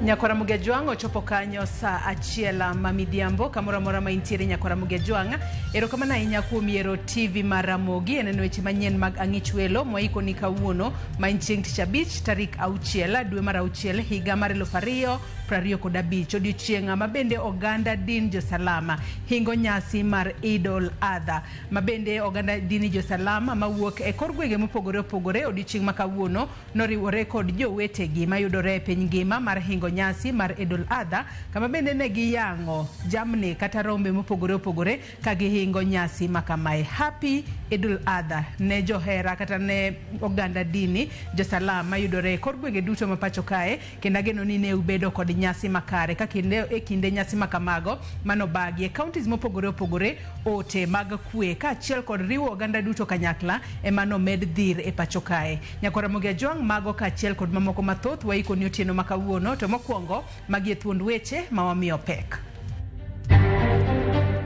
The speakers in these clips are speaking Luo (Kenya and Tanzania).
Nyakwara Mugejwang' ochopo kanyo saa achiel ma midhiambo kamoro amora ma intiere Nyakwara Mugejwang'. Erokamano ahinya kuom yiero TV mar Ramogi e neno weche manyien mag Ang'ich Welo mwaikoni kawuono ma en chieng' tich abich tarik 6 dwe mar 6 higa mar 2025, odiochieng' ma bende oganda din josalama hingo nyasi mar Eid ul Adha ma bende oganda dini josalama mawuok e kor gwenge mopogore opogore odiochieng' ma kawuono noriwore kod jowetegi mayudore e piny ngima mar hingo nyasi mar Eid ul Adha kama bende ne giyang'o jamni kata rombe mopogore opogore ka gihingo nyasi makamae. Happy Eid ul Adha ne johera kata ne oganda dini josalam mayudore e kor gwenge duto ma pacho kae, kendo ageno ni ne ubedo kod nyasi makare ka kinde e kinde nyasi makamago manobagi e counties mopogore opogore ote mag kwe kaachiel kod riwo oganda duto kanyakla ema nomed dhir e pacho kae. Nyakwar Ramogi Ajwang', mago kaachiel kod mamoko mathoth waikoni otieno ma kawuono, to mokwongo magi e thuond weche ma wamiyo pek.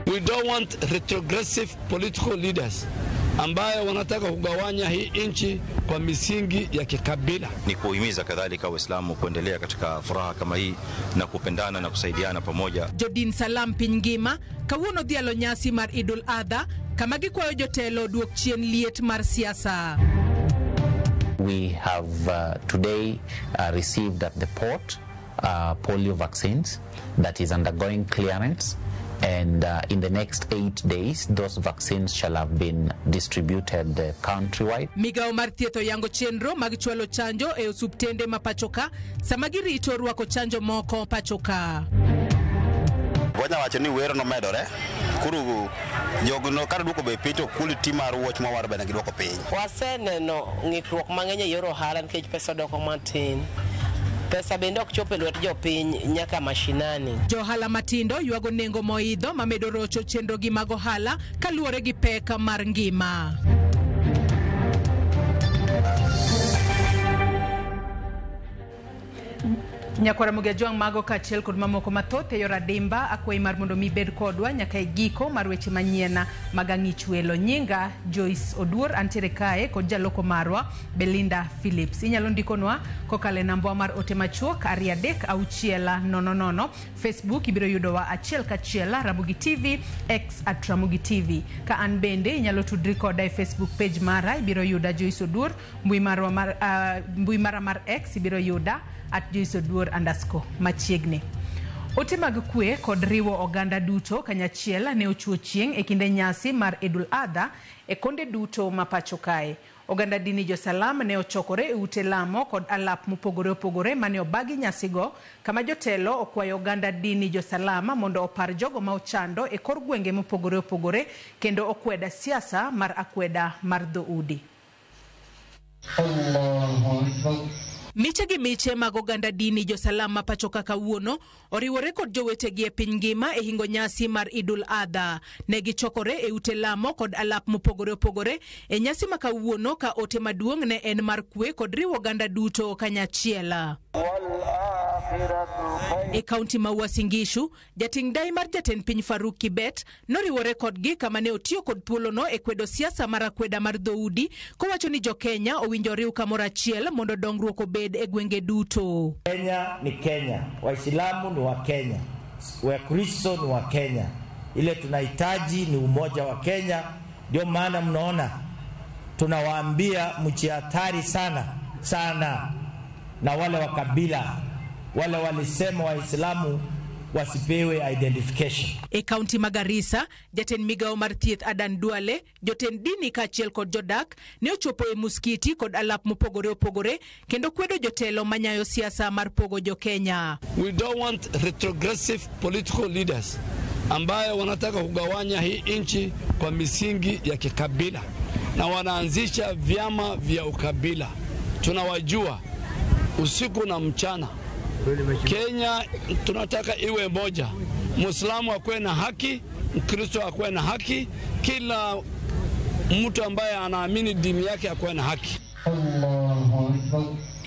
We don't want retrogressive political leaders ambayo wanataka kugawanya hii nchi kwa misingi ya kikabila. Ni kuhimiza kadhalika Waislamu kuendelea katika furaha kama hii na kupendana na kusaidiana pamoja. Jodin Salam piny ngima kawuono dhialo nyasi mar Idul Adha kama gikwayo jotelo duok chien liet mar siasa. We have today received at the port polio vaccines that is undergoing clearance, and in the next 8 days those vaccines shall have been distributed countrywide. Migawo mar thieth oyango chenro mag chwalo chanjo e osuptende ma pachoka sama girito rwako chanjo moko pachoka. Wanya wacho ni wero nomedore, koro jogo kar duoko bei piny to quality mar wuoch mawaro bende giduoko piny. Waseneno ng'ikruok mang'eny e yor ohala nikech pesa odoko matin. Pesa bende ok chop e lwet jopiny nyaka mashinani. Johala matindo ywago nengo moidho mamedo rocho chenrogi mag ohala kaluwore gi pek mar ngima. Nyakwara Ramogi Ajwang', mago kaachiel kod mamoko mathoth e yor adimba, akwayi mar mondo mi bed kodwa nyaka e giko mar weche manyien mag Ang'ich Welo. Nyinga Joyce Oduor, antiere kae kod jaloko marwa Belinda Phillips. Inyalo ndikonwa kokalo e nambwa mar ote machuok 23600. Facebook ibiro yudowa achiel kachiel Ramogi TV, X at Ramogi TV. Ka an bende inyalo tudri koda e Facebook page mara, ibiro yuda Joyce Oduor. Mbui marwa mar, mbui mara mar X ibiro yuda at Joyce Oduor underscore machiegni. Ote mag kwe kod riwo oganda duto kanyachiel ne ochuo chieng' e kinde nyasi mar Idul Adha e konde duto ma pacho kae. Oganda dini josalam ne ochokore e ute lamo kod alap mopogore opogore mane obagi nyasigo, kama jotelo okwayo oganda dini josalam mondo opar jogo ma ochando e kor gwenge mopogore opogore kendo okweda siasa mar akweda mar dhoudi. Miche gi miche mag oganda dini josalam ma pacho ka kawuono oriwore kod jowetegi e piny ngima e hingo nyasi mar Idul Adha. Ne gichokore e ute lamo kod alap mopogore opogore e nyasi ma kawuono ka ote maduong' ne en mar kwe kod riwo oganda duto kanyachiel. E kaunti ma Uasin Gishu, jating' dai mar jatend piny Faruk Kibet noriwore kodgi kama ne otiyo kod thuolono e kwedo siasa mar akweda mar dhoudi, kowacho ni jokenya owinjo riw kamoro achiel mondo dongruok obed e gwenge duto. Kenya ni Kenya, Waislamu ni wa Kenya, Wakristo ni wa Kenya. Ile tunahitaji ni umoja wa Kenya. Ndio maana mnaona tunawaambia mjihatari sana sana na wale wa kabila wale walisema Waislamu wasipewe identification. E kaunti ma Garissa, jatend migawo mar thieth Adan Duale, jotend dini kaachiel kod jodak ne ochopo e muskiti kod alap mopogore opogore kendo kwedo jotelo manyayo siasa mar pogo jokenya. We don't want retrogressive political leaders ambayo wanataka kugawanya hii nchi kwa misingi ya kikabila na wanaanzisha vyama vya ukabila. Tunawajua usiku na mchana. Kenya tunataka iwe moja. Muislamu akuwe na haki, Mkristo akuwe na haki, kila mtu ambaye anaamini dini yake akuwe na haki.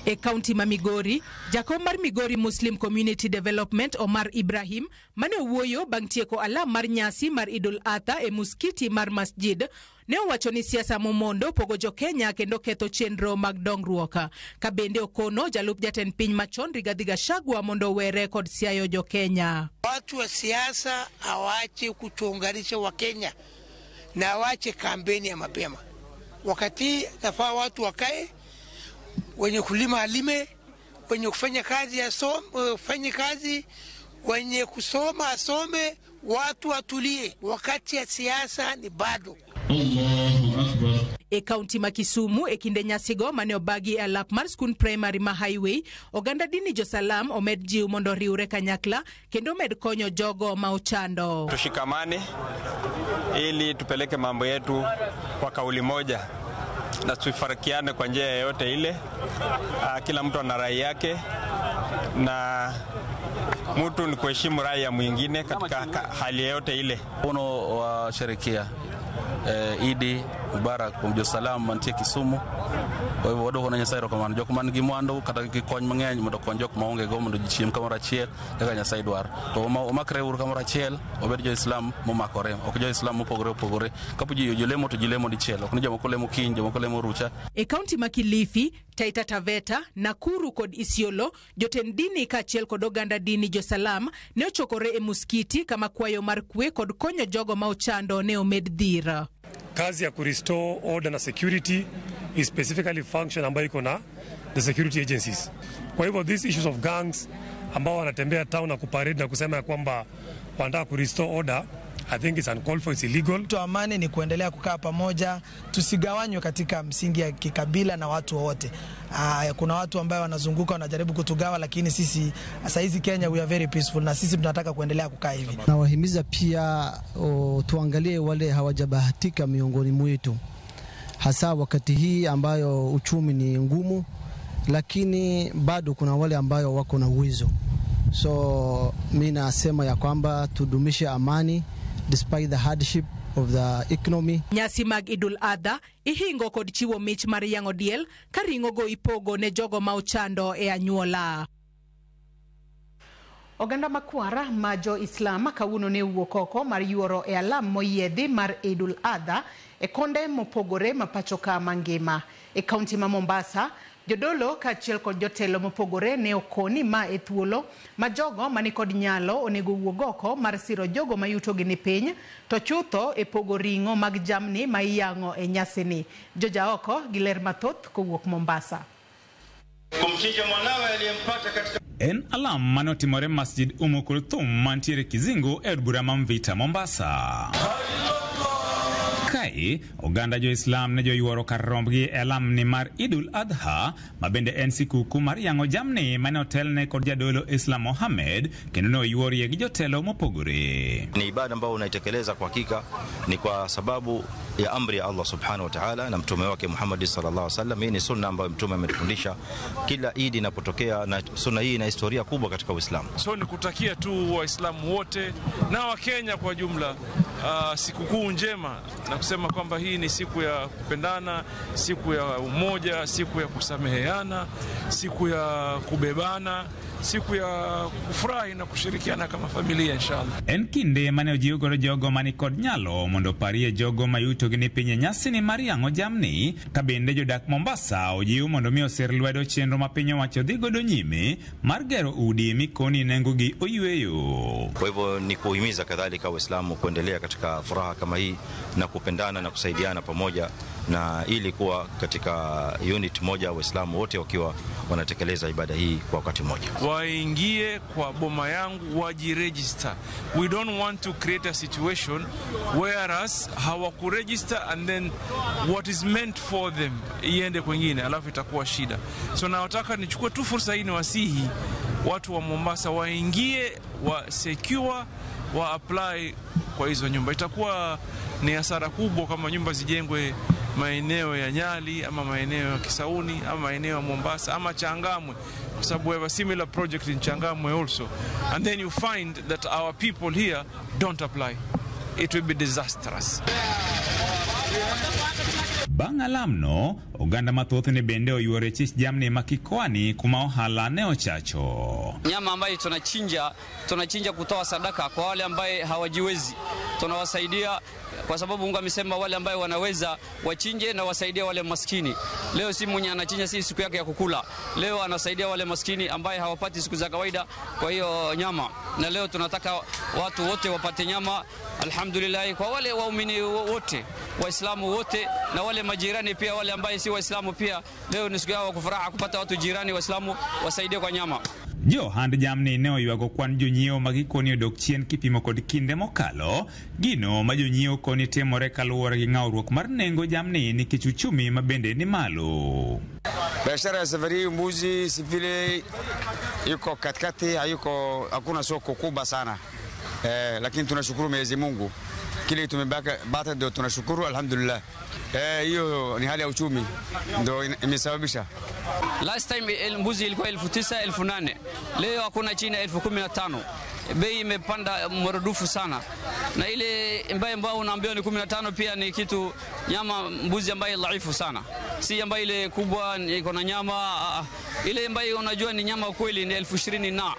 E kaunti ma Migori, jakom mar Migori Muslim Community Development Omar Ibrahim mane owuoyo bang' tieko alam mar nyasi mar Idul Adha e muskiti mar Masjid ne owacho ni siasa momondo pogo jo-Kenya kendo ketho chenro mag dongruok. Ka bende okono jalup jatend piny machon Rigathi Gachagua mondo owere kod siayo jo-Kenya. Watu wa siasa awache kutuunganisha Wakenya na awache kampeni ya mapema. Wakati nafaa watu wakae, wenye kulima alime, wenye kufanya kazi asome, kazi, wenye kusoma asome, watu watulie. Wakati ya siasa ni bado. Allahu Akbar. E kaunti ma Kisumu e kinde nyasigo mane obagi e alap mar skund primary ma Highway, oganda dini jo-Salam omed jiw mondo oriwre kanyakla kendo omed konyo jogo ma ochando. Tushikamane ili tupeleke mambo yetu kwa kauli moja na tusifarikiane kwa njia yoyote ile. Kila mtu ana rai yake na mtu ni kuheshimu rai ya mwingine katika hali yoyote ile. Uno wa sherekea Idi Mubarak kuom jo-Salam mantie Kisumu. Kwa hivyo waduoko ne Nyasaye erokamano. Jok man gi mwandu kata gi kony mang'eny mondo okony jok maonge go mondo ji chiem kamoro achiel kaka Nyasaye dwaro. To omakre uru kamoro achiel, obed jo-Islam momakore, ok jo-Islam mopogore opogore. Kapo ji jolemo to ji lemo dichiel, ok ni jomoko lemo kiny, jomoko lemo rucha. E kaunti ma Kilifi, Taita Taveta, Nakuru kod Isiolo, jotend dini kaachiel kod oganda dini jo-Salam ne ochokore e muskiti kama kwayo mar kwe kod konyo jogo ma ochando ne omed dhir. Kazi ya kurestore order na security is specifically function ambayo iko na the security agencies. Kwa hivyo these issues of gangs ambao wanatembea town na kuparade na kusema ya kwamba wanataka kurestore order, I think it's uncalled for, it's illegal. Tu amani ni kuendelea kukaa pamoja, tusigawanywe katika msingi ya kikabila na watu wote. Kuna watu ambao wanazunguka wanajaribu kutugawa, lakini sisi saizi Kenya we are very peaceful na sisi tunataka kuendelea kukaa hivi. Nawahimiza pia tuangalie wale hawajabahatika miongoni mwetu, hasa wakati hii ambayo uchumi ni ngumu, lakini bado kuna wale ambayo wako na uwezo. So mimi nasema ya kwamba tudumishe amani despite the hardship of the economy. Nyasi mag Idul Adha ihingo kod chiwo mich mar yang'o diel ka ring'o go ipogo ne jogo ma ochando e anyuola. Oganda makwara ma jo-Islam kawuono ne owuok oko mar yuoro e alam moyiedhi mar Idul Adha e konde mopogore ma pacho ka mangima. E kaunti ma Mombasa, jodolo kaachiel kod jotelo mopogore ne okoni ma e thuolo ma jogo manikod nyalo onego wuog oko mar siro jogo ma yutogi ni piny, to chutho e pogo ring'o mag jamni ma iyang'o e nyasini. Joja oko gi ler mathoth kowuok Mombasa. Kumchinja mwanawe aliyempata katika En alam mane otimore Masjid Umm Kulthum mantiere Kizingo e od bura ma Mvita, Mombasa. Kae, oganda jo-Islam ne joyuoro kar rombgi e alam ni mar Idul Adha, ma bende en sikuku mar yang'o jamni mane otelne kod jadolo Islam Mohammed, kendo ne oyuorie gi jotelo mopogore. Ni ibada ambayo unaitekeleza kwa hakika ni kwa sababu ya amri ya Allah subhanahu wa ta'ala na mtume wake Muhammad sallallahu alaihi wasallam. Hii ni sunna ambayo mtume ametufundisha kila Idi inapotokea, na sunna hii ina historia kubwa katika Uislamu. So ni kutakia tu Waislamu wote na Wakenya kwa jumla sikukuu njema na kusema kwamba hii ni siku ya kupendana, siku ya umoja, siku ya kusameheana, siku ya kubebana, siku ya kufurahi na kushirikiana kama familia, inshallah. En kinde mane ojiw godo jogo mani kod nyalo mondo oparie jogo ma yutogi ni piny e nyasini mar yang'o jamni, ka bende jodak Mombasa ojiw mondo mi osir lwedo chenro ma piny owacho dhi godo nyime mar gero udi mikoni nengogi oyweyo. Kwa hivyo ni kuhimiza kadhalika Waislamu kuendelea katika furaha kama hii na kupendana na kusaidiana pamoja, na ili kuwa katika unit moja, Waislamu wote wakiwa wanatekeleza ibada hii kwa wakati mmoja. Waingie kwa Boma Yangu wajiregister. We don't want to create a situation whereas hawakuregister and then what is meant for them iende kwingine, alafu itakuwa shida. So nawataka nichukue tu fursa hii niwasihi watu wa Mombasa waingie, wa secure, wa apply kwa hizo nyumba. Itakuwa ni hasara kubwa kama nyumba zijengwe maeneo ya Nyali ama maeneo ya Kisauni ama maeneo ya Mombasa ama Changamwe, kwa sababu we have a similar project in Changamwe also, and then you find that our people here don't apply. It will be disastrous. Bang' alamno, oganda mathoth ne bende oyuoro e chich jamni ma Kikoani kuma ohala ne ochacho. Nyama ambayo tunachinja, tunachinja kutoa sadaka kwa wale ambaye hawajiwezi, tunawasaidia kwa sababu Mungu amesema wale ambaye wanaweza wachinje na wasaidie wale maskini. Leo si mwenye anachinja, si siku yake ya kukula. Leo anasaidia wale maskini ambaye hawapati siku za kawaida, kwa hiyo nyama. Na leo tunataka watu wote wapate nyama, alhamdulillah, kwa wale waumini wote, Waislamu wote na wale majirani pia, wale ambaye si Waislamu pia, leo ni siku yao kufuraha kupata watu jirani Waislamu wasaidie kwa nyama. Jo ohand jamni ne oywago kwan jonyiewo ma gikoni odok chien kipimo kod kinde mokalo, gino ma jonyiewo koni timore kaluwore gi ng'awruok mar nengo jamni nikech uchumi ma bende ni malo. Biashara ya safari hii mbuzi si vile iko katikati, hayuko, hakuna soko kubwa sana lakini tunashukuru Mwenyezi Mungu kile tumebata ndio tunashukuru, alhamdulillah. Hiyo ni hali ya uchumi ndio imesababisha. Last time mbuzi ilikuwa 9,000, 8,000. Leo hakuna chini ya 15,000. Bei imepanda maradufu sana. Na ile ambayo unaambiwa ni 15 pia ni kitu nyama mbuzi ambaye dhaifu sana. Si ambaye ile kubwa iko na nyama, ile ambayo unajua ni nyama kweli ni 20,000 na.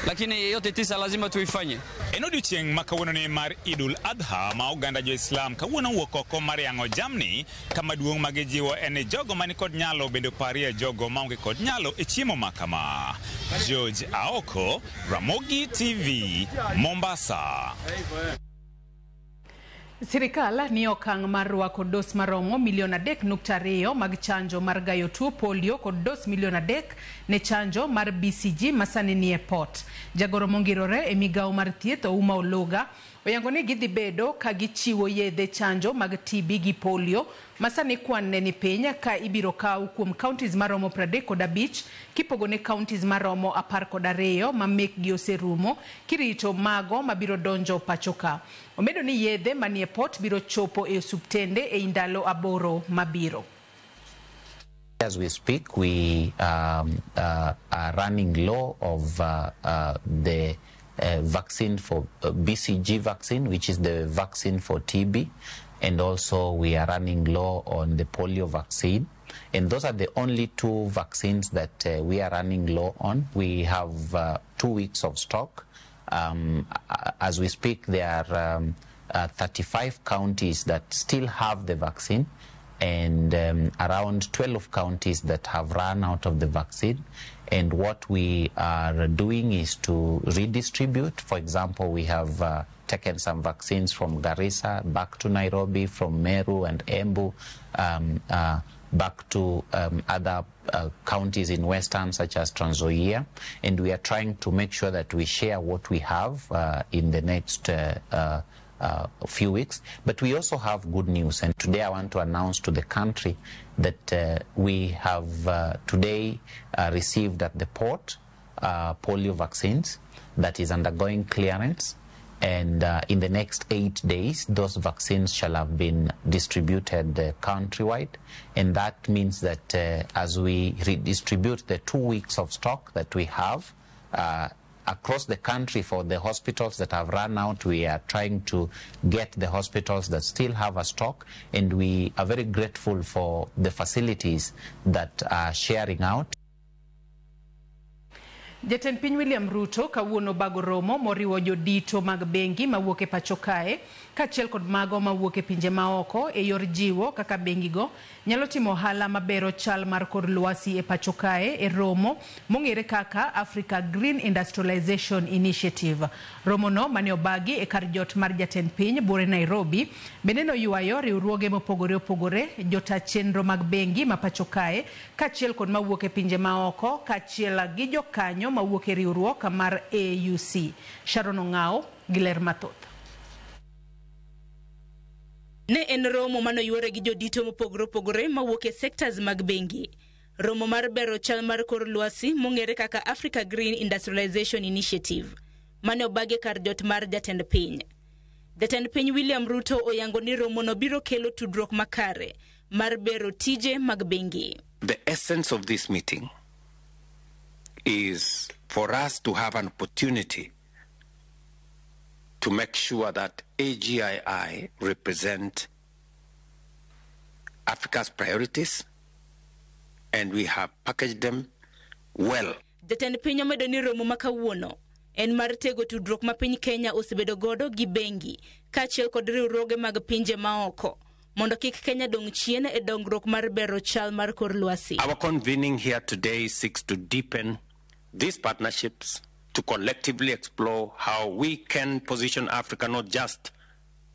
Lakini yote tisa lazima tuifanye. En odiochieng' ma kawuono ni mar Idul Adha ma oganda jo-Islam kawuono wuok oko mar yang'o jamni kama duong' ma gijiwo en ni jogo mani kod nyalo bende oparie jogo maonge kod nyalo e chiemo ma kama. George Aoko, Ramogi TV, Mombasa. Sirikal ni okang' mar rwako dos maromo milion 3.2 mag chanjo mar gayo tuo polio kod dos milion 3 ne chanjo mar BCG masani nie pot. Jagoro mongirore e migawo mar thieth Ouma Oluga oyango ni gidhi bedo ka gichiwo yedhe chanjo mag TB gi polio masani kwan ne ni piny ka ibiro kaw kuom counties maromo 35 kipogo ne counties maromo 12 ma mekgi oserumo kirito mago mabiro donjo pacho ka. Omedo ni yedhe manie pot biro chopo e osuptende e ndalo 8 mabiro. As we speak, we are running low of the vaccine for BCG vaccine, which is the vaccine for TB, and also we are running low on the polio vaccine. And those are the only two vaccines that we are running low on. We have 2 weeks of stock. As we speak, there are 35 counties that still have the vaccine, and around 12 counties that have run out of the vaccine. And what we are doing is to redistribute. For example, we have taken some vaccines from Garissa back to Nairobi, from Meru and Embu, back to other counties in Western, such as Trans Nzoia. And we are trying to make sure that we share what we have in the next few weeks. But we also have good news, and today I want to announce to the country that we have today received at the port polio vaccines that is undergoing clearance, and in the next 8 days those vaccines shall have been distributed countrywide. And that means that as we redistribute the 2 weeks of stock that we have across the country for the hospitals that have run out, we are trying to get the hospitals that still have a stock, and we are very grateful for the facilities that are sharing out. Jatend piny William Ruto kawuono bago romo moriwo jodito mag bengi mawuok e pacho kae kaachiel kod mago mawuok e pinje maoko e yor jiwo kaka bengigo nyalo timo ohala mabero chal mar kor lwasi e pacho kae e romo mong'ere kaka Africa Green Industrialization Initiative. Romono mane obagi e kar jot mar jatend piny buore Nairobi bende noywayo riwruoge mopogore opogore, jota chenro mag bengi ma pacho kae kaachiel kod mawuok e pinje maoko kaachiel gi jokanyo mawuok e riwruok mar AUC. Sharon Ong'ao gi ler mathoth. Ne en romo manoyuore gi jodito mopogore opogore mawuok e sectors mag bengi. Romo mar bero chal mar kor lwasi mong'ere kaka Africa Green Industrialization Initiative mane obagi kar jot mar jatend piny. Jatend piny William Ruto oyango ni romono biro kelo tudruok makare mar bero tije mag bengi. The essence of this meeting is for us to have an opportunity to make sure that AGII represent Africa's priorities and we have packaged them well. Jatend piny omedo ni romo ma kawuono en mar tego tudruok ma piny Kenya osebedo godo gi bengi kaachiel kod riwruoge mag pinje maoko mondo kik Kenya dong' chien e dongruok mar bero chal mar kor lwasi. Our convening here today seeks to deepen these partnerships to collectively explore how we can position Africa not just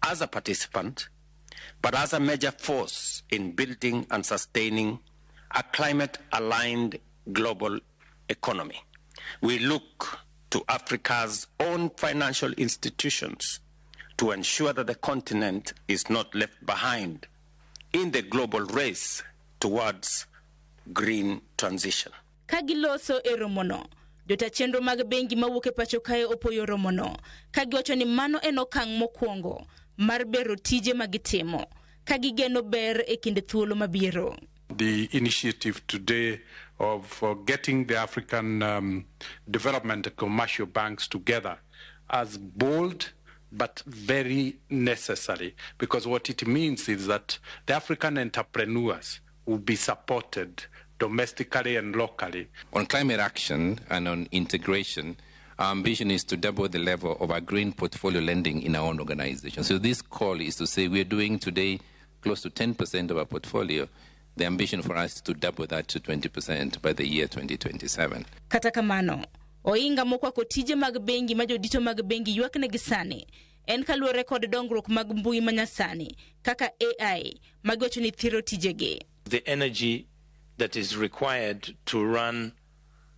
as a participant, but as a major force in building and sustaining a climate-aligned global economy. We look to Africa's own financial institutions to ensure that the continent is not left behind in the global race towards green transition. Ka giloso e romono, jota chenro mag bengi mawuok e pacho kae opoyo romono, ka giwacho ni mano en okang' mokwongo mar bero tije ma gitimo, ka gigeno ber e kind thuolo mabiro. The initiative today of getting the African development and commercial banks together as bold but very necessary, because what it means is that the African entrepreneurs will be supported domestically and locally. On climate action and on integration, our ambition is to double the level of our green portfolio lending in our own organization. So this call is to say we're doing today close to 10% of our portfolio. The ambition for us is to double that to 20% by the year 2027. Kata kamano, oinga mokwako tije mag bengi ma jodito mag bengi ywak negi sani en kaluwore kod dongruok mag mbui manyasani kaka AI magiwacho ni thiro tijegi. The energy that is required to run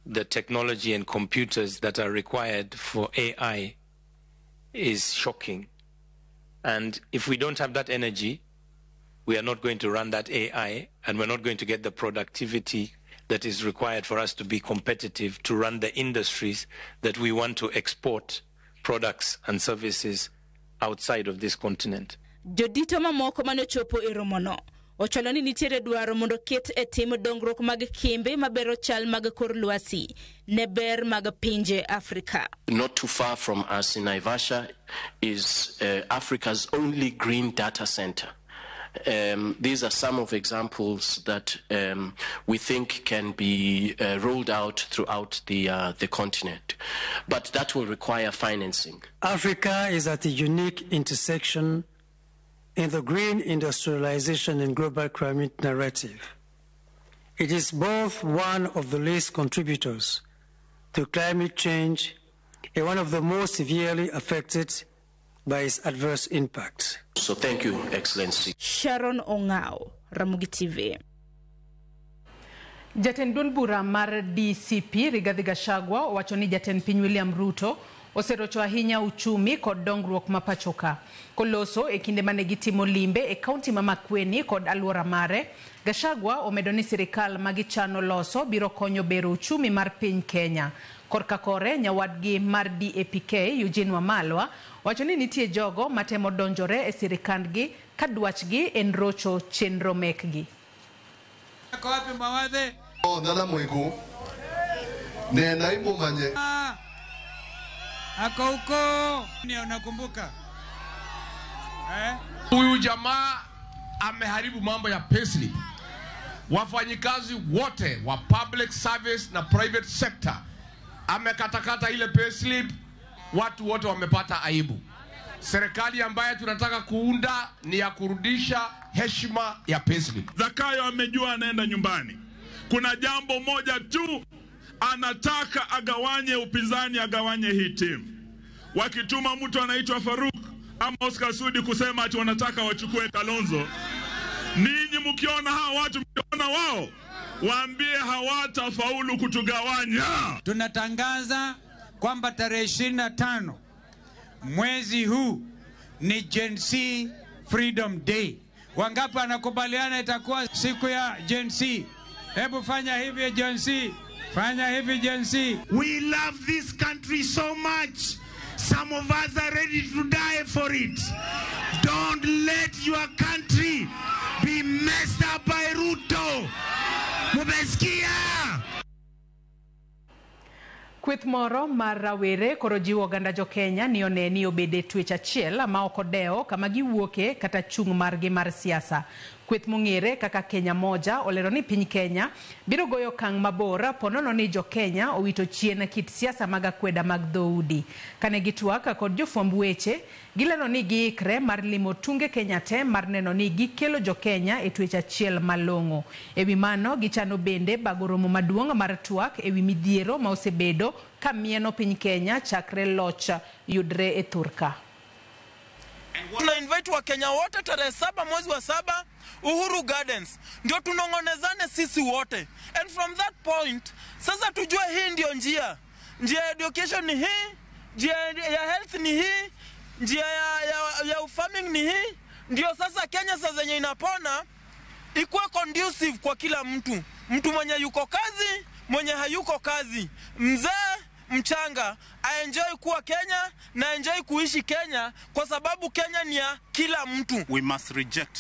the technology and computers that are required for AI is shocking. And if we don't have that energy, we are not going to run that AI, and we're not going to get the productivity that is required for us to be competitive, to run the industries that we want to export products and services outside of this continent. Jodito mamoko mane ochopo e romono ochwalo ni nitiere dwaro mondo ket e tim dongruok mag kembe mabero chal mag kor lwasi ne ber mag pinje Afrika. Not too far from us in Naivasha is Africa's only green data center. These are some of examples that we think can be rolled out throughout the continent, but that will require financing. Africa is at a unique intersection in the green industrialization and global climate narrative. It is both one of the least contributors to climate change and one of the most severely affected by its adverse impacts. So thank you, Excellency. Sharon Ongao, Ramogi TV. Jatend duond bura mar DCP Rigathi Gachagua owacho ni jatend piny William Ruto oserocho ahinya uchumi kod dongruok ma pachoka. Koloso e kinde mane gitimo limbe e kaunti ma Makueni kod alwora mare, Gachagua omedo ni sirikal ma gichano loso biro konyo bero uchumi mar piny Kenya. Korka kore, nyawadgi mar DAPK Eugene Wamalwa wacho ni nitie jogo matemo donjore e sirikandgi ka dwachgi en rocho chenro mekgi. Ako huko unakumbuka? Huyu jamaa ameharibu mambo ya payslip. Wafanyikazi wote wa public service na private sector amekatakata ile payslip, watu wote wamepata aibu. Serikali ambayo tunataka kuunda ni ya kurudisha heshima ya payslip. Zakayo amejua anaenda nyumbani. Kuna jambo moja tu anataka agawanye upinzani, agawanye hii timu. Wakituma mtu anaitwa Faruk ama Oscar Sudi kusema ati wanataka wachukue Kalonzo, ninyi mkiona hawa watu, mkiona wao, waambie hawatafaulu kutugawanya. Tunatangaza kwamba tarehe 25 mwezi huu ni Gen Z Freedom Day. Wangapi wanakubaliana itakuwa siku ya Gen Z? Hebu fanya hivi Gen Z. Fanya hivi Gen Z. We love this country so much. Some of us are ready to die for it. Don't let your country be messed up by Ruto. Mumesikia? Kweth moro mar rawere koro jiwo oganda jo Kenya ni one ni obed e twech achiel ma ok odewo kama giwuoke kata chung' margi mar siasa. Kweth mong'ere kaka Kenya Moja olero ni piny Kenya biro goyo okang' mabor ponono ni jo Kenya owito chien kit siasa mag akweda mag dhoudi. Kane gitwak kod jofwamb weche, gilero ni giikre mar limo tunge Kenya te mar neno ni gikelo jo Kenya e twech achiel malong'o. Ewi mano, gichano bende bago romo maduong' mar twak ewi midhiero ma osebedo ka mieno piny Kenya chakre loch yudre e thurka. Tuna invite Wakenya wote tarehe 7 mwezi wa 7 Uhuru Gardens, ndio tunong'onezane sisi wote, and from that point sasa tujue hii ndio njia. Njia ya education ni hii, njia ya health ni hii, njia ya farming ni hii. Ndio sasa Kenya sasa zenye inapona ikuwe conducive kwa kila mtu, mtu mwenye yuko kazi, mwenye hayuko kazi, mzee mchanga, aenjoy kuwa Kenya na enjoy kuishi Kenya, kwa sababu Kenya ni ya kila mtu. We must reject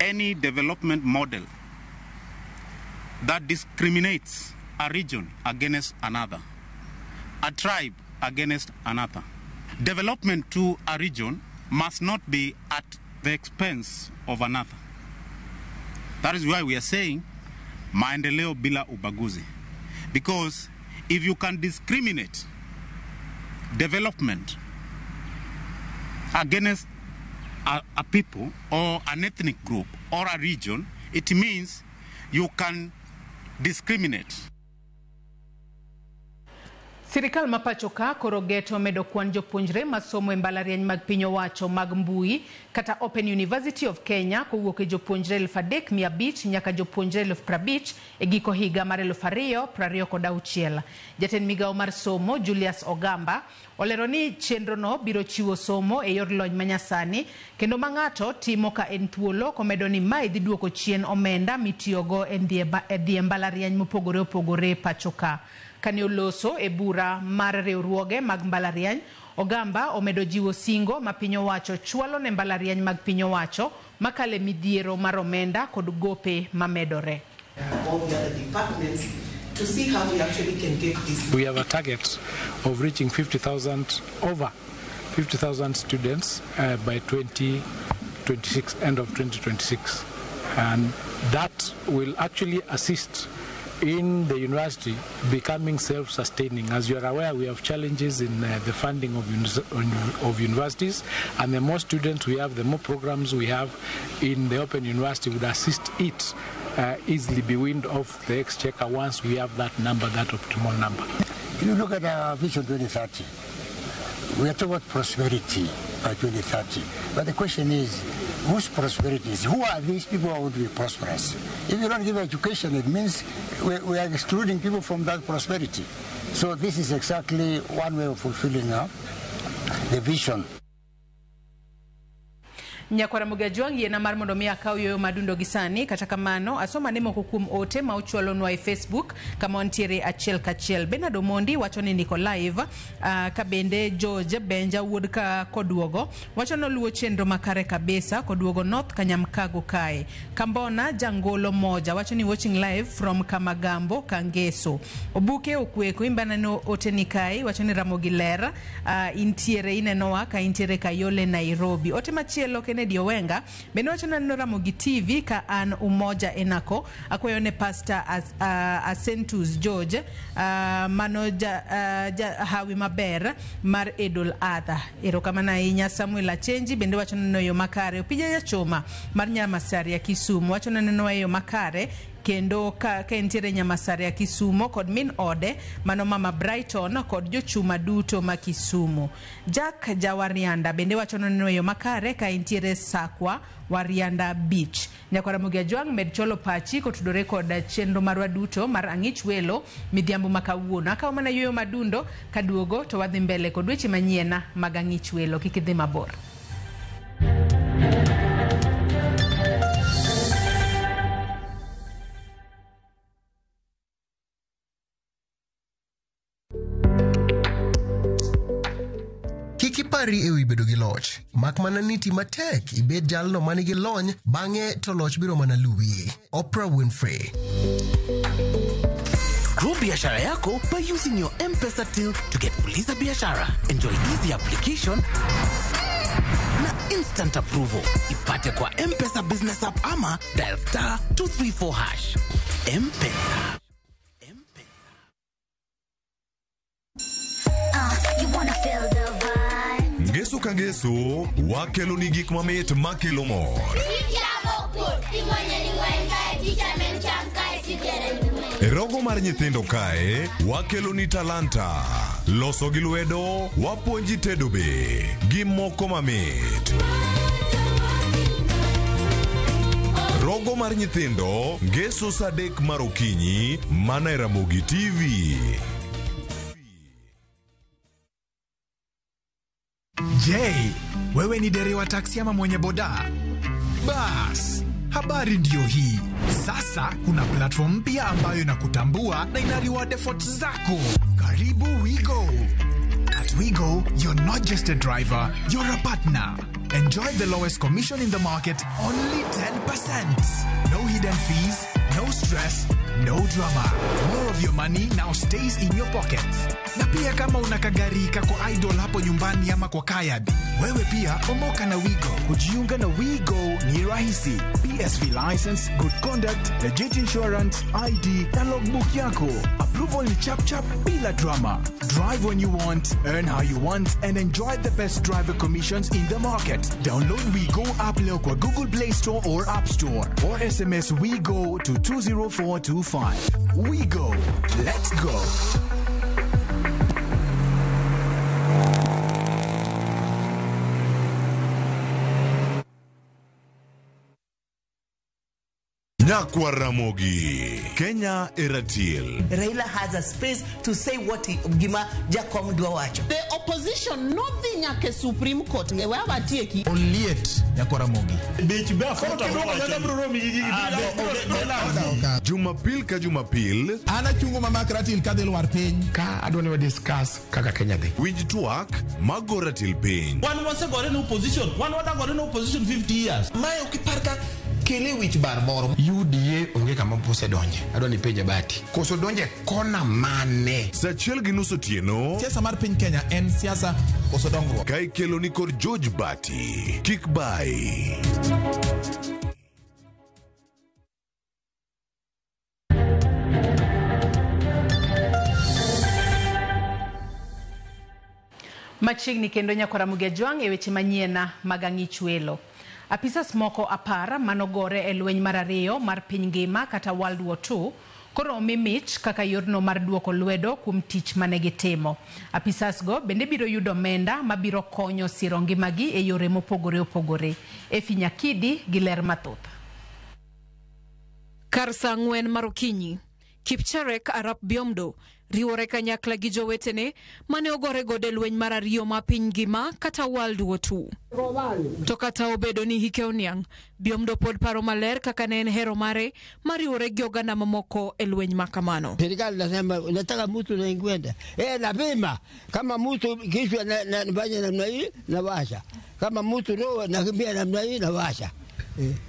any development model that discriminates a region against another, a tribe against another. Development to a region must not be at the expense of another. That is why we are saying maendeleo bila ubaguzi. Because if you can discriminate development against a people or an ethnic group or a region, it means you can discriminate. Sirikal ma pacho ka koro geto medo kwan jopuonjre masomo e mbalariany mag piny owacho mag mbui kata Open University of Kenya kowuok e jopuonjre 3,500 nyaka jopuonjre 50,000 e giko higa mar 2026. Jatend migawo mar somo Julius Ogamba olero ni chenrono biro chiwo somo e yor lony manyasani kendo ma ng'ato timo ka en thuolo, komedo ni mae dhi duoko chien omenda mitiyogo e dhi e mbalariany mopogore opogore pacho ka. Kane oloso e bura mar riwruoge mag mbalariany, Ogamba omedo jiwo singo ma piny owacho chwalo ne mbalariany mag piny owacho makale midhiero mar omenda kod gope mamedore. All the other departments to see how we actually can get this. We have a target of reaching 50,000, over 50,000 students by 2026, end of 2026. And that will actually assist in the university becoming self-sustaining. As you are aware, we have challenges in the funding of universities, and the more students we have, the more programs we have in the Open University would assist it easily be weaned off the exchequer once we have that number, that optimal number. If you look at our Vision 2030, we are talking about prosperity by 2030. But the question is, whose prosperity is? Who are these people who want to be prosperous? If you don't give education, it means we are excluding people from that prosperity. So this is exactly one way of fulfilling the vision. Nyakwara Mugajwang' yiena mar mondo mi akaw yoyo madundo gi sani, kata kamano asoma ne moko kuom ote ma ochwalonwa e Facebook kama wantiere achiel kachiel. Bernard Omondi wacho ni niko live, ka bende George Benja wuod ka Koduogo wacho noluwo chenro makare kabisa Koduogo North Kanyamkago kae. Kambona Jangolo moja wacho ni watching live from Kamagambo Kangeso. Obuke Okweko imbe aneno ote ni kae wacho ni Ramogi ler, intiere inenowa ka intiere Kayole Nairobi. Ote machielo Kennedy Owenga bende wacho ni aneno Ramogi TV ka an Umoja Enako akwayo ne Pastor Asentus George mano hawi maber mar Idul Adha. Erokamano ahinya. Samuel Achenji bende wacho ni aneno yo makare. Opija Jachoma mar Nyamasaria Kisumu wacho ni aneno yo makare kendo ka entiere Nyamasaria Kisumu kod min ode mano Mama Brighton kod jochuma duto ma Kisumu. Jack Jawarianda bende wacho ni aneno yo makare ka entiere Sakwa Warianda Beach. Nyakwara Ramogi Ajwang' med cholo pachi kotudore kod chenro marwa duto mar Ang'ich Welo midhiambo ma kawuono. Akawo mana yueyo madundo kaduogo to wadhi mbele kod weche manyien mag Ang'ich Welo. Kik idhi mabor. Kik ipari ewi bedo gi loch, mak mana ni ti matek ibed jalno manigi lony, bang'e to loch biro mana luwi. Oprah Winfrey. Grow biashara yako by using your M-Pesa till to get Fuliza Biashara. Enjoy easy application, na instant approval. Ipate kwa M-Pesa Business App ama dial star 234 hash. M-Pesa. You wanna feel the vibe. Ngeso ka ngeso wakelo ni gik mamit makelo mor. E rogo mar nyithindo kae wakelo ni talanta, loso gi lwedo, wapuonji tedo be gi moko mamit. Rogo mar nyithindo ngeso saa 3 mar okinyi mana e Ramogi TV. Je, wewe ni dereva taksi ama mwenye boda? Bas, habari ndiyo hii. Sasa kuna platform mpya ambayo inakutambua na ina reward efforts zako. Karibu WeGo. At WeGo, you're not just a driver, you're a partner. Enjoy the lowest commission in the market, only 10%. No hidden fees, no stress, no drama. More of your money now stays in your pockets. Na pia kama una kagari kako idle hapo nyumbani ama kwa kayad, wewe pia omoka na WeGo. Kujiunga na WeGo ni rahisi. PSV license, good conduct, legit insurance, ID na logbook yako. Approval ni chap chap bila drama. Drive when you want, earn how you want and enjoy the best driver commissions in the market. Download WeGo app leo kwa Google Play Store or App Store or SMS WeGo to 20425. WeGo. Let's go. Nyakwa Ramogi, Kenya Eratil. Raila has a space to say what he, gima Jakom dwa wacho. The opposition nodhi nyaka e Supreme Court. E we awatieki. Oliet Nyakwa Ramogi. Jumapil ka Jumapil. An achungo mama Ratil kadhi lwar piny. Ka adwa ni wa discuss kaka Kenya dhi. Winj twak mago ratil piny. Wan wasegore ne opposition. Wan wadagore ne opposition 50 years. Mae ok ipar ka kele wich bar moro. UDA onge kama osedonje. Adwa ni penje Bati. Koso donje kona mane? Saa 1:30 otieno. Siasa mar piny Kenya en siasa koso dongruok. Ka ikelo ni kod George Bati. Kik bai. Machiegni kendo Nyakwa Ramogi Ajwang' e weche manyien mag ang'ich welo. Apisas moko 10 manogore e lweny mar 2 mar piny ngima kata World War II koro omi mich kaka yorno mar duoko lwedo kuom tich mane gitimo. Apisas go bende biro yudo omenda mabiro konyo siro ngimagi e yore mopogore opogore. Efi Nyakidi gi ler mathoth. Kar saa 4 mar okinyi, Kipcherek Arap Biomdo riwore kanyakla gi jowetene mane ogore godo e lweny mar 2 ma piny ngima kata World War II. To kata obedo ni hike oniang', Biomdo pod paro maler kaka ne en hero mare mar riwore gi oganda mamoko e lweny ma kamano. Serikali nasema nataka mtu nainkwenda. Napima kama mtu kichwa nafanya namna hii nawasha. Kama mtu roho nakimbia namna hii nawasha.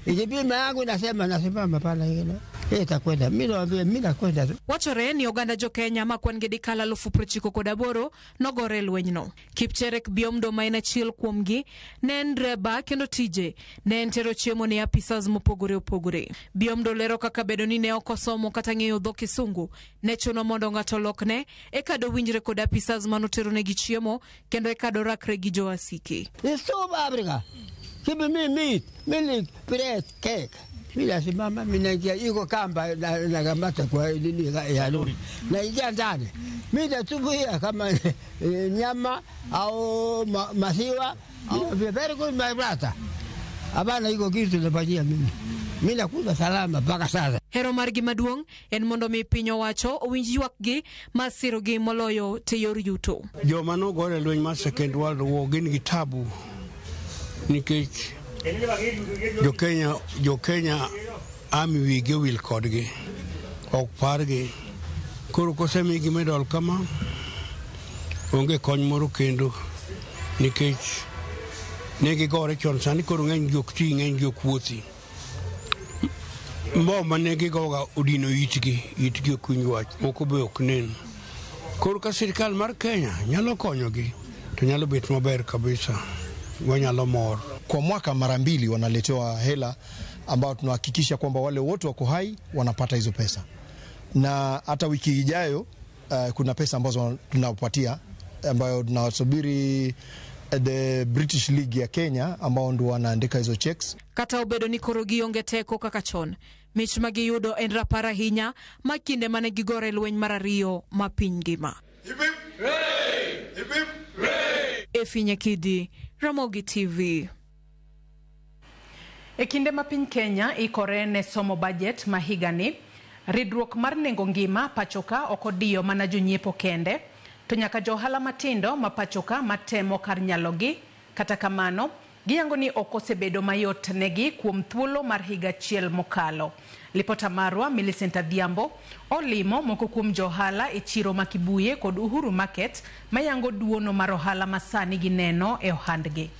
Ikipima yangu nasema nasimama pale ile. Itakwenda. Mimi nawaambia mimi nakwenda. Wachore ni oganda jo Kenya ma kwan gi dikal 98,000 nogore e lwenyno. Kipcherek Biomdo ma en achiel kuomgi ne en dreba kendo tije ne en tero chiemo ne apisas mopogore opogore. Biomdo lero kaka bedo ni ne ok osomo kata ng'eyo dho Kisungu ne chuno mondo ng'ato olokne eka dowinjre kod apisas manoteronegi chiemo kendo eka dorakre gi jowasike. Stop Africa. Give me meat, milk, bread, cake. Mimi nasimama, mimi naingia iko kamba nakamata kwa nini ya lori. Naingia ndani. Mimi natubuia kama nyama au maziwa. Very good my brother. Hapana iko kitu nafanyia mimi. Mimi nakula salama mpaka sasa. Hero margi maduong' en mondo mi piny owacho owinj ywakgi mar sirogi moloyo te yor yuto. Joma nogore lweny mar Second World War gin gi tabu nikech jo Kenya ami wigi owil kodgi, ok pargi. Koro kosemigi medal kama, onge kony moro kendo nikech ne gigore chon, sani koro ng'eny gi ok ti, ng'eny gi ok wuothi. Mbom mane gigoga odino itgi, itgi ok winj wach, moko be ok nen. Koro ka sirikal mar Kenya nyalo konyogi, to nyalo bet maber kabisa. wanyalo mor. Kwa mwaka mara mbili wanaletewa hela ambao tunahakikisha kwamba wale wote wako hai wanapata hizo pesa, na hata wiki ijayo kuna pesa ambazo tunawapatia ambayo tunasubiri the British League ya Kenya ambao ndio wanaandika hizo checks. Kata obedo ni koro gionge teko kaka chon, mich ma giyudo en rapar ahinya ma kinde mane gigore lweny mar ariyo ma piny ngima. Efi Nyakidi, Ramogi TV. E kinde ma piny Kenya ikore ne somo bajet ma higani, ridruok mar nengo ngima pachoka ok odiyo mana jonyiepo kende, to nyaka johala matindo ma pachoka matemo kar nyalogi. Kata kamano, giyango ni ok osebedo mayot negi kuom thuolo mar higa achiel mokalo. Lipota marwa Millicent Adhiambo olimo moko kuom johala e chiro ma Kibuye kod Uhuru Market mayango duono mar ohala masani gineno e ohandgi.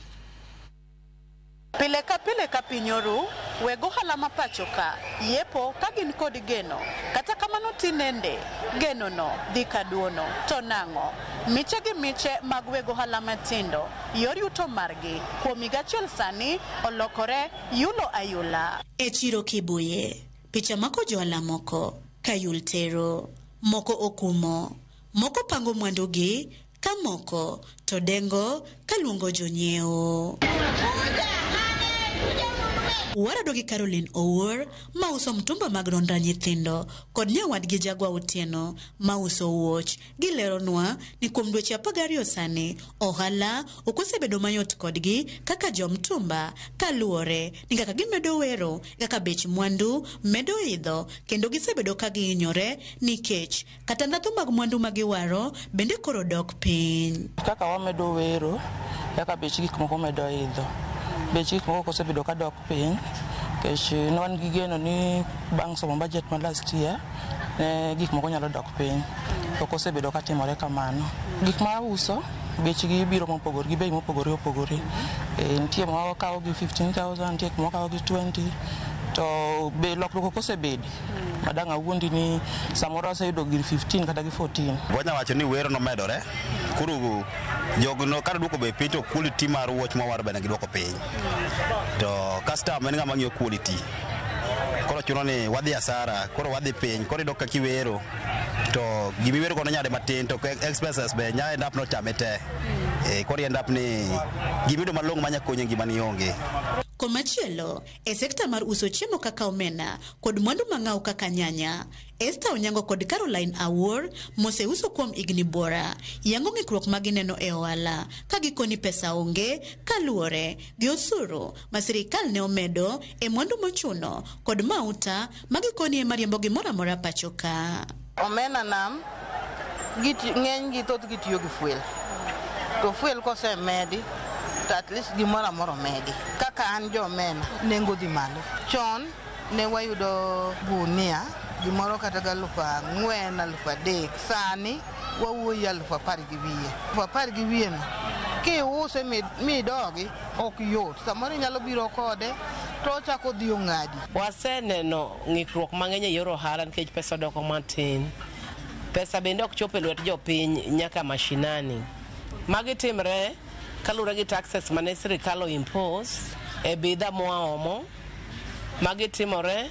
Pile ka pile ka piny oru, weg ohala ma pacho ka yepo ka gin kod geno. Kata kamano tinende, geno no dhi ka duono. To nang'o? Miche gi miche mag weg ohala matindo, yor yuto margi kuom higa achiel sani olokore yulo ayula. E chiro Kibuye, picha mako johala moko ka yul tero, moko okumo, moko pango mwandugi, ka moko to dengo ka luongo jonyiewo. Warado gi Caroline Owuor mauso mtumba mag ronda nyithindo kod nyawadgi Jagwa Otieno mauso wuoch. Gileronwa ni kuom dweche 12 sani ohala ok osebedo mayot kodgi kaka jomtumba kaluwore ni kaka gimedo wero, kaka bech mwandu medo idho kendo gisebedo ka gihinyore nikech kata ndhathu mag mwandu magiwaro bende koro dok piny. Kaka wamedo wero, kaka bech gik moko medo idho. Bech gik moko osebedo ka dok piny nikech ne wan gi geno ni bang' somo budget ma last year ne gik moko nyalo dok piny. Ok osebedo ka timore kamano. Gik ma auso bechgi biro mopogore gi bei mopogore opogore. Nitie ma wakawo gi 15,000, nitie ma wakawo gi 20, to be lokruok ok osebedi. Madang' awuondi ni samoro aseyudo gir 15 kata gi 14. Wanya wacho ni wero nomedore, koro jogo kar duoko bei piny to quality mar wuoch mwawaro bende giduoko piny. To customer en ng'ama ng'iyo quality. Koro chuno ni wadhi hasara, koro wadhi piny, koro iyudo ka kiwero to gimiwero godo nyade matin to expenses be nya end up nochame te. Koro end up ni gimiyudo malong'o manya konyi e ngimani onge. Komachielo, e sekta mar uso chiemo kaka omena kod mwandu mang'aw kaka nyanya, Esther Onyango kod Caroline Awuor moseuso kuom higni buora yango ng'ikruok magineno e ohala ka gikoni pesa onge kaluwore gi osuru ma sirikal ne omedo e mwandu mochuno kod mauta ma gikoni ema riembo gimoro amora pacho ka. Omena nam ng'eny gi thoth gi tiyo gi fuel, to fuel kosemedi to at least gimoro amora omedi. Kaka an jo omena, nengo dhi malo. Chon ne wayudo gunia gimoro kata ga 4,000, 3,000. Sani wawuoyi 10,000 2. 10,000 2 no kiuse midogi ok yot. Samoro inyalo biro kode to ochako dhi ong'adi. Waseneno ng'ikruok mang'eny e yor ohala nikech pesa odoko matin. Pesa bende ok chop e lwet jopiny nyaka mashinani. Magi timre kaluwore gi taxes mane sirikal o impose e bidhaa mwaomo. Magi timore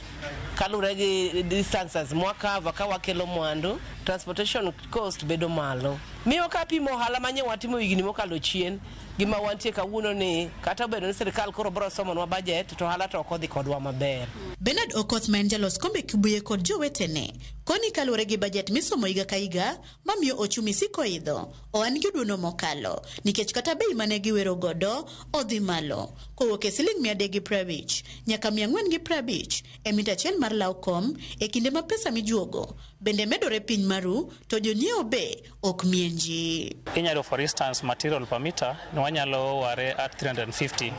kaluwore gi distances mwakava ka wakelo mwandu, transportation cost bedo malo. Miyo ka pimo ohala manye watimo higni mokalo chien gi ma wantie kawuono ni kata obedo ni sirikal koro biro somonwa budget to ohala to ok odhi kodwa maber. Bernard Okoth ma en jalos kombe Kibuye kod jowetene koni kaluwore gi bajet misomo higa ka higa mamiyo ochumi siko idho, oan gi duono mokalo nikech kata bei mane giwero godo odhi malo kowuok e siling 350 nyaka 450 e mita achiel mar law kom e kinde ma pesa mijuogo bende medore piny maru to jonyiewo be ok mienji. Inyalo for instance material per meter ne wanyalo ware at 350,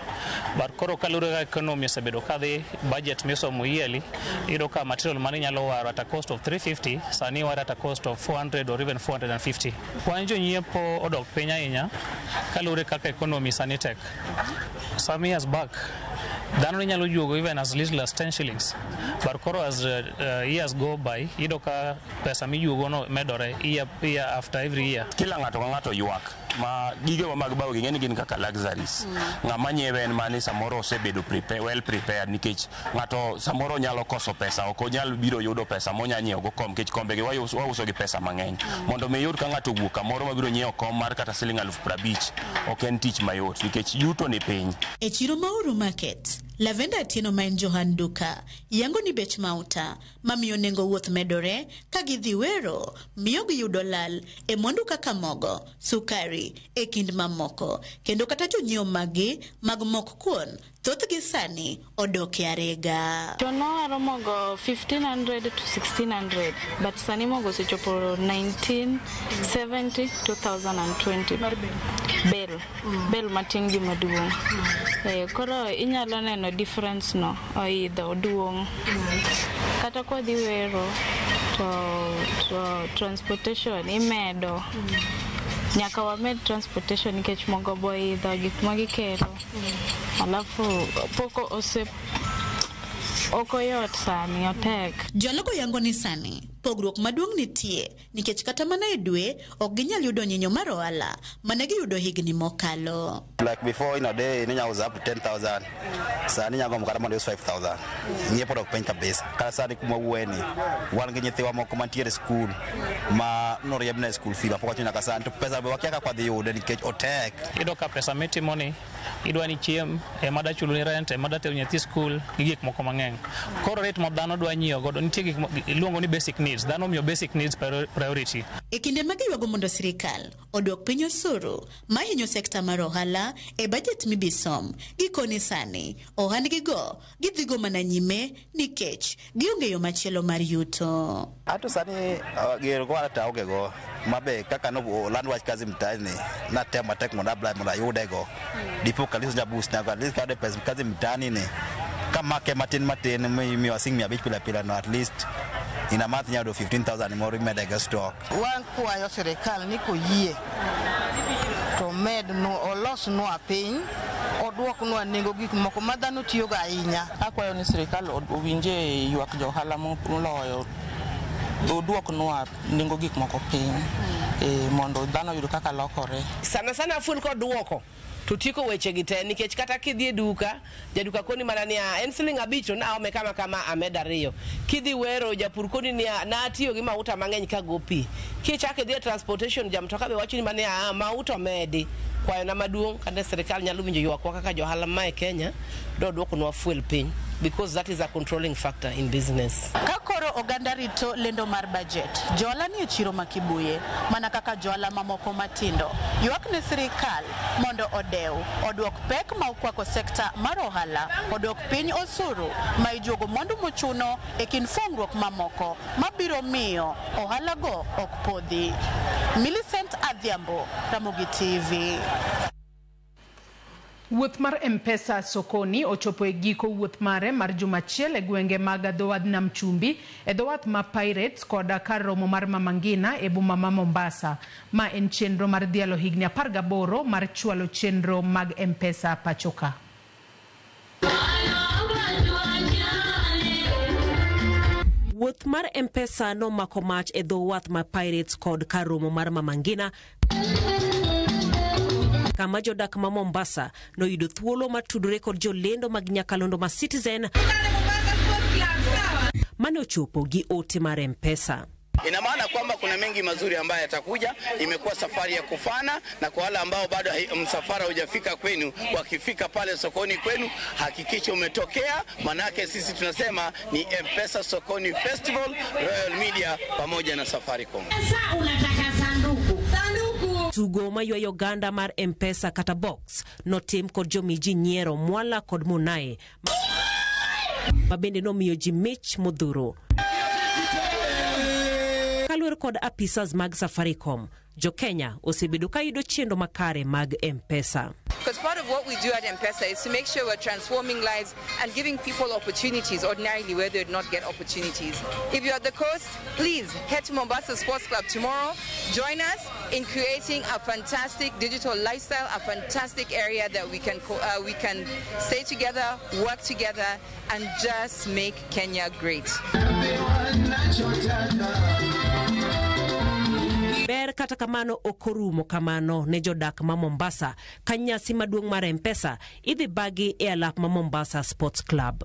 but koro kaluwore ka economy osebedo kadhi, budget misomo yearly, iyudo ka material mane inyalo waro at a cost of 350 sani iwaro at a cost of 400 or even 450. Kwan jonyiepo odok piny ahinya kaluwore kaka economy sani tek. Some years back dhano ne nyalo juogo even as little as 10 shillings, but koro as years go by iyudo ka pesa mijuogo no medore year after every year. Kila ng'ato ka ng'ato ywak. Ma gigewa mag bao gi ng'eni gin kaka luxuries. Ng'ama nyiewe en mani samoro osebedo prepare, well prepared, nikech ng'ato samoro nyalo koso pesa, ok onyal biro yudo pesa monya nyiewo go kom, nikech kombe gi wauso gi pesa mang'eny. Mondo mi iyud ka ng'ato owuok kamoro mabiro nyiewo kom mar kata siling 50,000 ok en tich mayot nikech yuto ni piny. E chiro ma Uhuru Market, Lavenda Atieno ma en johan duka yango ni bech mauta mamiyo nengo wuoth medore ka gidhi wero miyo giyudo lal e mwandu kaka mogo, sukari e kind mamoko, kendo kata jonyiewo maggi mag mok kuon thothgi sani odok e arega. Chon nawaro mogo 1500 to 1600, but sani mogo osechopo 1970 2020. Bel, bel matin gi maduong'. Koro inyalo neno difference no, oidho duong'. Kata kwadhi wero to transportation imedo. Nyaka wamed transportation nikech mogo boidho, gik magikelo. Alafu pok ose ok oyot sani, otek. Jologo yango ni sani pogruok maduong' nitie nikech kata mana e dwe ok ginyal yudo nyinyo mar ohala mane giyudo higni mokalo. Like before in a day ninya uza up to 10,000. Sani nyalo gomo kata mondo ius 5,000. Nyiepo dok piny kabisa. Kata sani kuma wuoyeni, wan gi nyithiwa moko mantiere e skul ma noriembne e school fee mapok wachulo nyaka sani, to pesa be wakia kaka wadhi yude nikech otek. Iyudo ka pesa mitimo ni idwa ni chiem, ema da chuloni rent, ema da tero nyathi skul gi gik moko mang'eny. Koro rate ma dhano dwa nyiewo godo nitie gik iluongo ni basic needs. Dhano omiyo basic needs priority. E kinde ma giywago mondo sirikal odwok piny osuru mahinyo sekta mar ohala e bajet mibisom, gikoni sani ohandgigo gidhigo mana nyime nikech gionge yo machielo mar yuto. Ato sani gero go ata onge go mabe kaka no land wach kazi mtaani natemo matek mondo apply mondo ayude go dipo kalisa ja boost na at least kade pesa kazi mtaani ni kamake matin matin miyo siling 500 pile pile no at least in a month nyalo 15,000 moro imede go stock. Wan kwayo sirikal ni koyie to medno olosnwa piny, oduoknwa nengo gik moko ma dhano tiyogo ahinya. Akwayo ni sirikal owinje ywak jo ohala moloyo, oduoknwa nengo gik moko piny mondo dhano oyud kaka lokore. Sana sana fuel koduoko to tieko weche gi te, nikech kata kidhi e duka, jaduka koni mana niya en siling 5 to naome kama kama amed 2. Kidhi wero japur koni niya natiyo gi mauta mang'eny kago pi. Kichako idhi e transportation jamtoka be wacho ni mana niya mauta omedi. Kwayona maduong' kane sirikal nyalo winjo ywakwa kaka johala ma e Kenya do duokonwa fuel piny, because that is a controlling factor in business. Ka koro oganda rito lendo mar budget, johala nie chiro ma Kibuye mana kaka johala mamoko matindo ywak ne sirikal mondo odew, oduok pek ma okwako sekta mar ohala, oduok piny osuru ma ijuogo mwandu mochuno e kind fongruok mamoko mabiro miyo ohalago ok podhi. Millicent Adhiambo, Ramogi TV. Wuoth mar M-Pesa sokoni ochopo e giko wuoth mare mar juma achiel e gwenge mag dho wadh Nam Chumbi, e dho wath ma Pirates kod kar romo mar Mama Ngina e boma ma Mombasa. Ma en chenro mar dhialo higni 18 mar chwalo chenro mag M-Pesa pachoka. Wuoth mar M-Pesa nomako mach e dho wath ma Pirates kod kar romo mar Mama Ngina, kama jodak ma Mombasa noyudo thuolo mar tudore kod jolendo mag nyakalondo ma Citizen mane ochopo gi ote mar M-Pesa. Ina maana kwamba kuna mengi mazuri ambayo yatakuja. Imekuwa safari ya kufana, na kwa wale ambao bado msafara hujafika kwenu, wakifika pale sokoni kwenu hakikisha umetokea, manake sisi tunasema ni M-Pesa Sokoni Festival, Royal Media pamoja na Safaricom. Sasa unataka sanduku. Sanduku. Tugo maywayo oganda mar M-Pesa kata box notim kod jomiji nyiero Mwala kod Munae ma bende nomiyo ji mich modhuro. Kaluwore kod apisas mag Safaricom, jo Kenya osebedo ka yudo chenro makare mag M-Pesa. Because part of what we do at M-Pesa is to make sure we're transforming lives and giving people opportunities ordinarily where they would not get opportunities. If you're at the coast, please head to Mombasa Sports Club tomorrow. Join us in creating a fantastic digital lifestyle, a fantastic area that we can stay together, work together, and just make Kenya great. Ber kata kamano ok orumo kamano ne jodak ma Mombasa ka nyasi maduong' mar M-Pesa idhi bagi e alap ma Mombasa Sports Club.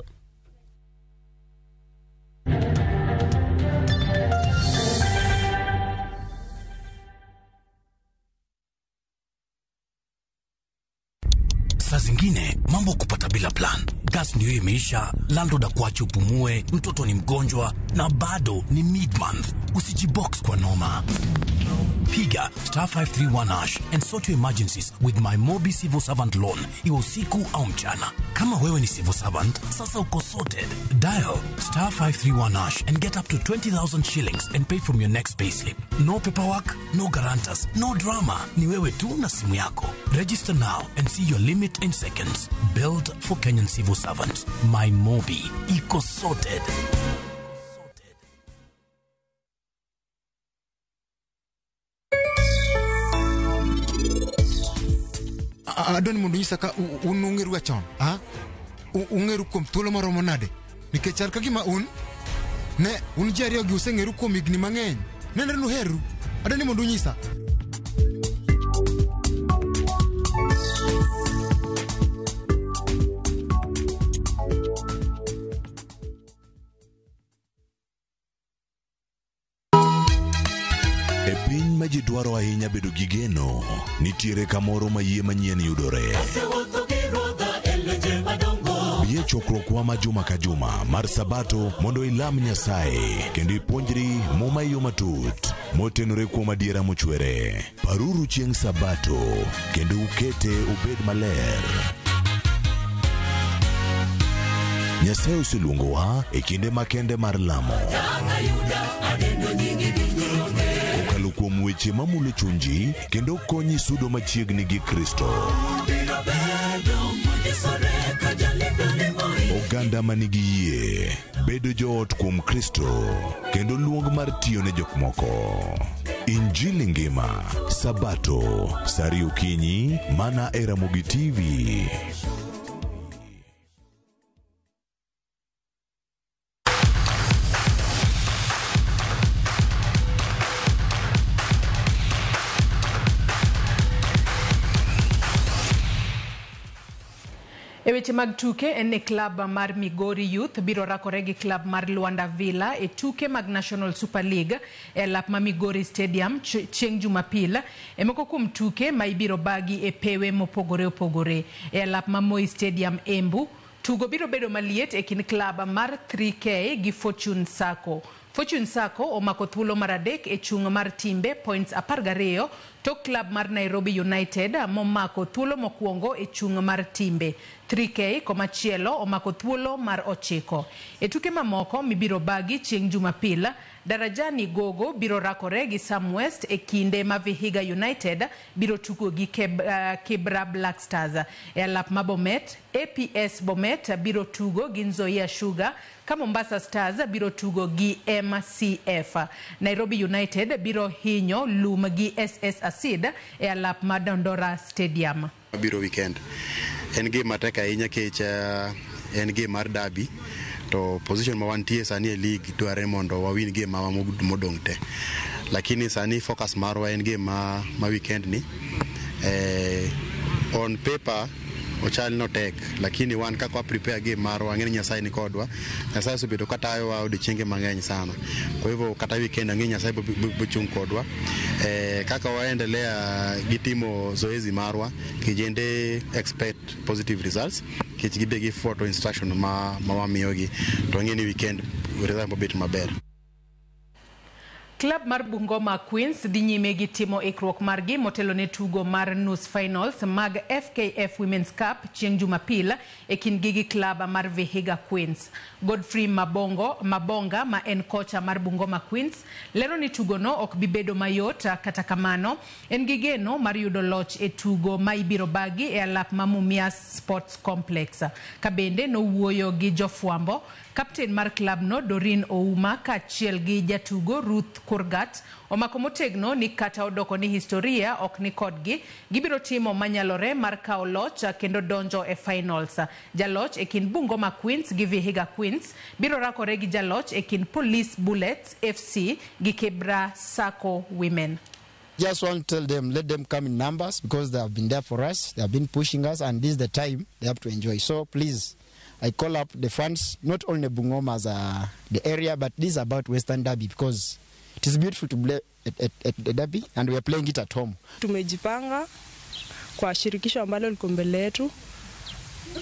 Saa zingine mambo kupata bila plan. Gas ndio imeisha, landlord akuache upumue, mtoto ni mgonjwa na bado ni mid month. Usijibox kwa noma. Piga star 531 hash and sort your emergencies with my Mobi Civil Servant Loan, iwe usiku au mchana. Kama wewe ni civil servant, sasa uko sorted. Dial star 531 hash and get up to 20,000 shillings and pay from your next payslip. No paperwork, no guarantors, no drama. Ni wewe tu na simu yako. Register now and see your limit in seconds. Build for Kenyan civil servants. My Mobi. Iko sorted. Adoni mondo nyisa ka un ung'eru ga chon, ha? Ung'eru kuom thuolo maromo nade? Nikech chal ka gima un ne un ji ariyo gi useng'eru kuom higni mang'eny. Nenre ni uheru. Adoni mondo unyisa. E piny ma ji dwaro ahinya bedo gi geno, nitiere kamoro ma yie manyien yudore. Bi e chokruokwa ma juma ka juma mar Sabato mondo ilam Nyasaye kendo ipuonjri Muma e yo matut motenore kuom adiera mochwere. Paruru chieng' Sabato kendo ukete obed maler. Nyasaye oseluongowa e kinde makende mar lamo. Kokalo kuom weche mamulo chunji kendo konyi sudo machiegni gi Kristo. Oganda manigi yie, bedo joot kuom Kristo, kendo luong mar tiyo ne jok moko. Injili ngima, Sabato, saa ariyo okinyi, mana e Ramogi TV. E weche mag tuke en ni klab mar Migori Youth biro rakore gi klab mar Luanda Villa e tuke mag National Super League e lap ma Migori Stadium chieng' Jumapil. E moko kuom tuke ma ibiro bagi e pewe mopogore opogore. E lap ma Moi Stadium Embu, tugo biro bedo maliet e kind klab mar 3K gi Fortune Sacco. Fortune Sacco omako thuolo mar 3 e chung' mar timbe points 12 to klab mar Nairobi United momako thuolo mokwongo e chung' mar timbe. 3K komachielo omako thuolo mar 9. E tuke mamoko mibiro bagi chieng' Jumapil, Darajani Gogo biro rakore gi Sam West e kinde ma Vihiga United biro tugo gi Kibra Black Stars. E alap ma Bomet, APS Bomet biro tugo gi Nzoia Sugar, ka Mombasa Stars biro tugo gi MCF. Nairobi United biro hinyo lum gi SS Acid e alap ma Dandora Stadium. Biro weekend en game matek ahinya kech en game mar derby to position ma wantie sani e league dwarre mondo wawin game ma modong' te, lakini sani focus marwa en game ma weekend ni. On paper ochal no tek, lakini wan kaka wa prepare game marwa ang'e ni Nyasaye ni kodwa. Nyasaye osebedo katayowa odiochienge mang'eny sana, kwa hivyo kata weekend ang'e Nyasaye bochung' kodwa. Kaka waendelea gi timo zoezi marwa, kijende expect positive results kech gibe gifuato instruction ma wamiyogi, to ang'e ni weekend result bobet maber. Klab mar Bungoma Queens dhi nyime gi timo ikruok margi motelo ne tugo mar nus finals mag FKF Women's Cup chieng' Jumapil e kindgi gi klab mar Vihiga Queens. Godfrey Mabonga ma en kocha mar Bungoma Queens lero ni tugono ok bi bedo mayot, kata kamano en gi geno mar yudo loch e tugo ma ibiro bagi e alap ma Mumias Sports Complex. Ka bende nowuoyo gi jofwambo, kapten mar klabno Doreen Ouma kaachiel gi jatugo Ruth Kurgat omako motegno ni kata odoko ni historia ok ni kodgi, gibiro timo manyalore mar kawo loch kendo donjo e finals. Jaloch e kind Bungoma Queens gi Vihiga Queens biro rakore gi jaloch e kind Police Bullets FC gi Kibra Sacco Women. Just want to tell them, let them come in numbers because they have been there for us, they have been pushing us, and this is the time they have to enjoy. So please, I call up the fans, not only Bungoma as the area, but this is about Western Derby because it is beautiful to play at the derby and we are playing it at home. Tumejipanga kwa shirikisho ambalo liko mbele yetu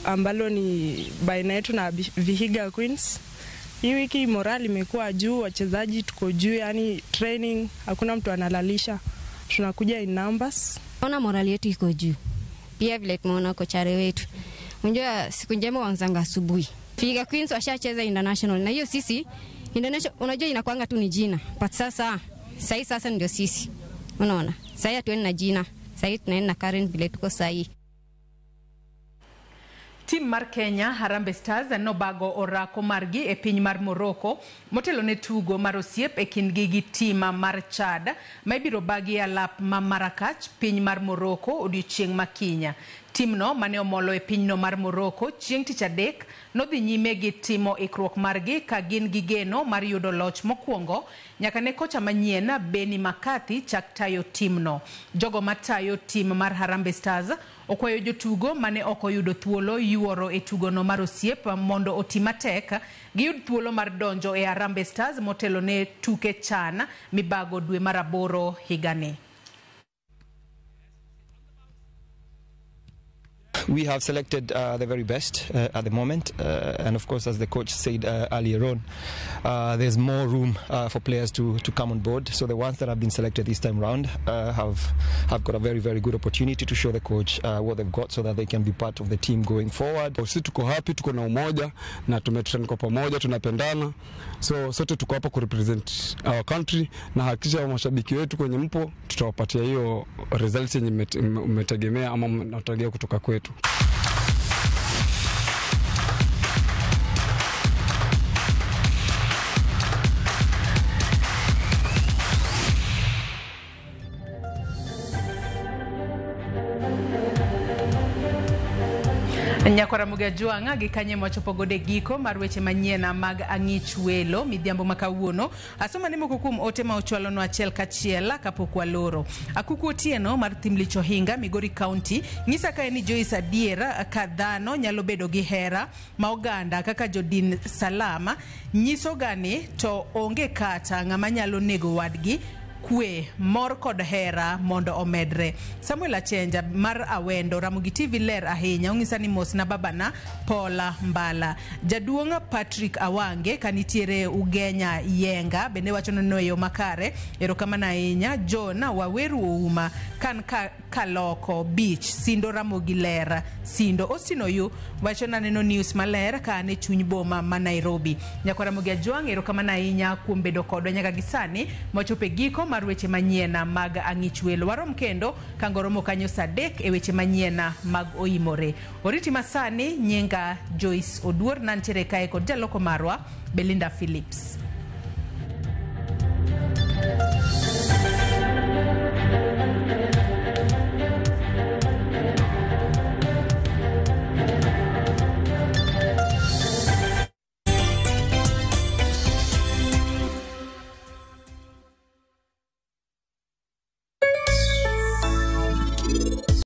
ambalo ni baina yetu na Vihiga Queens. Hii wiki morali imekuwa juu, wachezaji tuko juu, yani training hakuna mtu analalisha, tunakuja in numbers. Naona morali yetu iko juu pia, vile tumeona kochare wetu. Unajua siku njema waanzanga asubuhi. Vihiga Queens washacheza international na hiyo sisi international, unajua inakuanga tu ni jina, but sasa sahi sasa ndio sisi, unaona sahi hatuendi na jina, sahi tunaenda na current vile tuko sahi. Tim mar Kenya Harambee Stars nobago orako margi e piny mar Morocco motelo ne tugo mar osiep e kindgi gi tim mar Chad ma ibiro bagi e alap ma Marrakech piny mar Morocco odiochieng' ma kinya. Timno mane omolo e pinyno mar Morocco chieng' tich adek nodhi nyime gi timo ikruok margi ka gin gi geno mar yudo loch mokwongo nyaka ne kocha manyien Benni McCarthy chak tayo timno. Jogo matayo tim mar Harambee Stars okwayo jotugo mane ok oyudo thuolo yuoro e tugono mar osiep mondo oti matek giyud thuolo mar donjo e Harambee Stars motelo ne tuke CHAN mibago dwe mar aboro higani. We have selected the very best at the moment, and of course, as the coach said earlier on, there's more room for players to come on board. So the ones that have been selected this time round have got a very, very good opportunity to show the coach what they've got so that they can be part of the team going forward. Sisi tuko happy, tuko na umoja na tumetrain kwa pamoja, tunapendana. So sote tuko hapa ku represent our country na hakikisha mashabiki wetu kwenye mpo tutawapatia hiyo results yenye mmetegemea ama mnatarajia kutoka kwetu. Nyakwara Muga gi kanye mwachopo godo e giko mar weche manyien mag ang'ich welo midhiambo ma kawuono. Asoma ne moko kuom ote ma ochwalonwa achiel kachiel kapok waloro. Akuku Otieno mar Thimlich Ohinga, Migori County, nyisa kae ni Joyce adiera ka dhano nyalo bedo gi hera ma oganda kaka jodin salama nyiso gani to onge kata ng'ama nyalo nego wadgi. Kwe, mor kod hera mondo omedre. Samuel Achenja mar Awendo, Ramogi TV ler ahinya, ong'isa ni mos na babana Paula Mbala. Jaduong' Patrick Awange kanitiere Ugenya Yenga bende wacho no e yo makare, erokamano ahinya. John Waweru Ouma kan Kaloko Beach, Sindo Ramogi ler. Sindo Austin Oyu wacho naneno news maler ka an e chuny boma ma Nairobi. Nyakwara Ramogi Ajwang', erokamano ahinya kuom bedo kodwa nyaka gi sani mwachopo e giko mar weche manyien mag ang'ich welo. Warom kendo kangoromo kanyo saa 3 e weche manyien mag oimore. Oriti masani nyinga Joyce Oduor nantiere kae kod jaloko marwa Belinda Phillips.